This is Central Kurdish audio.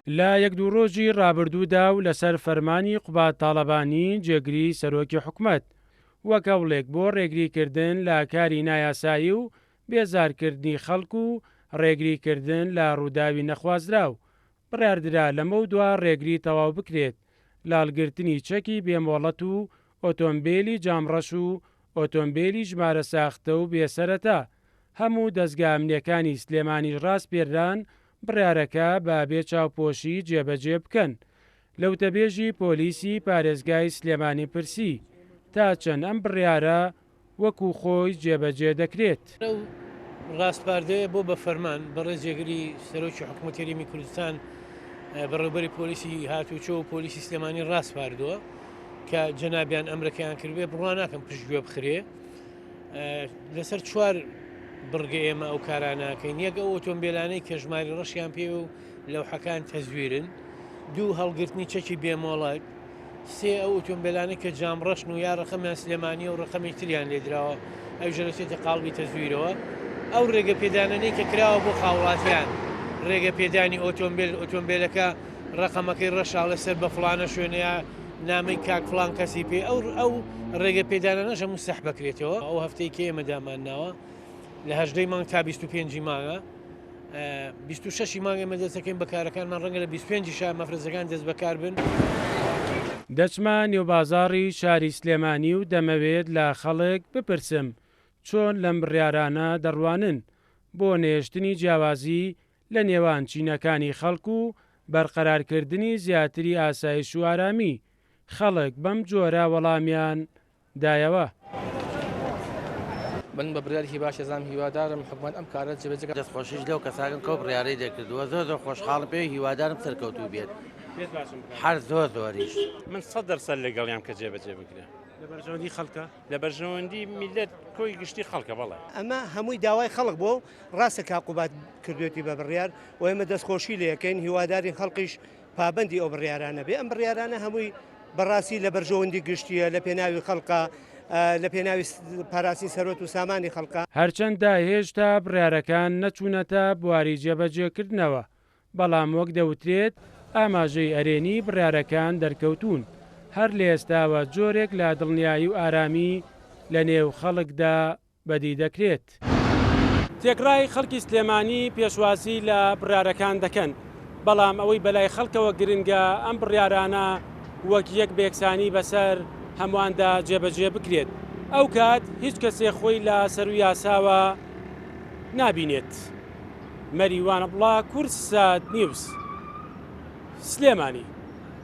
لە یەک دوو ڕۆژی ڕابردوودا و لەسەر فەرمانی قوباد تاڵەبانی جێگری سەرۆکی حکومەت، وەک هەوڵێک بۆ ڕێگریکردن لە کاری نایاسایی و بێزارکردنی خەڵک و ڕێگریکردن لە ڕووداوی نەخوازراو، بڕیاردرا لەمەودوا ڕێگری تەواو بکرێت لە هەڵگرتنی چەکی بێ مۆڵەت و ئۆتۆمبێلی جامڕەش و ئۆتۆمبێلی ژمارە ساختە و بێ سەرەتا، هەموو دەزگا ئەمنیەکانی سلێمانیش ڕاسپێرران بڕیارەکە بە بێ چاوپۆشی جێبەجێ بکەن. لە وتەبێژی پۆلیسی پارێزگای سلێمانی پرسی، تا چەند ئەم بڕیارە وەکو خۆی جێبەجێ دەکرێت؟ ئەو ڕاسپاردەیە بۆ بە فەرمان بەڕێز جێگری سەرۆکی حکوومەتی هەرێمی کوردستان بەڕێوبەری پۆلیسی هاتوچۆ و پۆلیسی سلێمانی ڕاسپاردووە کە جەنابیان ئەمرەکەیان کردبێ بڕوا ناکەم پشتگوێ بخرێ لەسەر چوار بڕگە ئێمە ئەو کارانەکەین یەک ئەو ئۆتۆمبیلانەی کە ژماری ڕەشیان پێ و لەوحەکان تەزویرن دوو هەڵگرتنی چەکی بێمۆڵەت سێ ئەو ئۆتۆمبیلانەی کە جام ڕەشن و یا ڕەقەمیان سلێمانیە و ڕەقەمی تریان لێدراوە ئەویش دەچێتە قاڵبی تەزویرەوە ئەو ڕێگە پێدانەی کە کراوە بۆ خاوڵاتیان ڕێگە پێدانی ئۆتۆمبیل ئۆتۆمبیلەکە ڕەقەمەکەی ڕەشاڵ لەسەر بە فڵانە شوێنەیە نامەی کاک فڵان کەسی پێ ئەو ئەو ڕێگە پێدانانەش هەموو سەح بکرێتەوە ئەو هەفتەی کە ئێمە دامان ناوە لە هەژدەی مانگ تا 25 مانگە 26 ی مانگ ئێمە دەستەکەین بە کارەکانمان ڕەنگە لە 25 شا مەفرەزەکان دەست بەکار بن. دەچمە نێو بازاڕی شاری سلێمانی و دەمەوێت لە خەڵک بپرسم چۆن لەم بڕیارانە دەڕوانن بۆ نەهێشتنی جیاوازی لە نێوان چینەکانی خەڵک و بەرقەرارکردنی زیاتری ئاسایش و ئارامی، خەڵک بەم جۆرە وەڵامیان دایەوە. من بە بڕیارێکی باش ئەزانم هیوادارم حکومەت ئەم کارە جێبەجێ کات. دەست خۆشیش لەو کەساکەم کەو بڕیارەی دەرکردووە زۆر زۆر خۆشحاڵم پێی هیوادارم سەرکەوتوو بێت هەر زۆر زۆریش. من 100% لەگەڵیام کە جێبەجێ بکرێ. لە بەرژەوەندی خەڵکە؟ لە بەرژەوەندی میللەت کۆی گشتی خەڵکە بەڵێ. ئەمە هەمووی داوای خەڵک بووە و ڕاستە کاک قوباد کردوێتی بە بڕیار و ئێمە دەستخۆشی لێ ئەکەین، هیوادارین خەڵکیش پابەندی ئەو بڕیارانە بێ، ئەم بڕیارانە هەمووی بەڕاستی لە بەرژەوەندی گشتییە، لە پێناوی خەڵکە، لە پێناوی پاراستنی سەروەت و سامانی خەڵکە. هەرچەندە هێشتا بڕیارەکان نەچوونەتە بواری جێبەجێکردنەوە، بەڵام وەک دەوترێت ئاماژەی ئەرێنی بڕیارەکان دەرکەوتوون، هەر لە ئێستاوە جۆرێک لە دڵنیایی و ئارامی لەنێو خەڵکدا بەدی دەکرێت. تێکڕای خەڵکی سلێمانی پێشوازی لە بڕیارەکان دەکەن، بەڵام ئەوەی بەلای خەڵکەوە گرنگە ئەم بڕیارانە وەک یەک بە یەکسانی بەسەر هەموواندا جێبەجێ بکرێت، ئەوکات هیچ کەسێک خۆی لە سەروو یاساوە نابینێت. مەریوان عەبدوڵا، کوردسات نیوز، سلێمانی.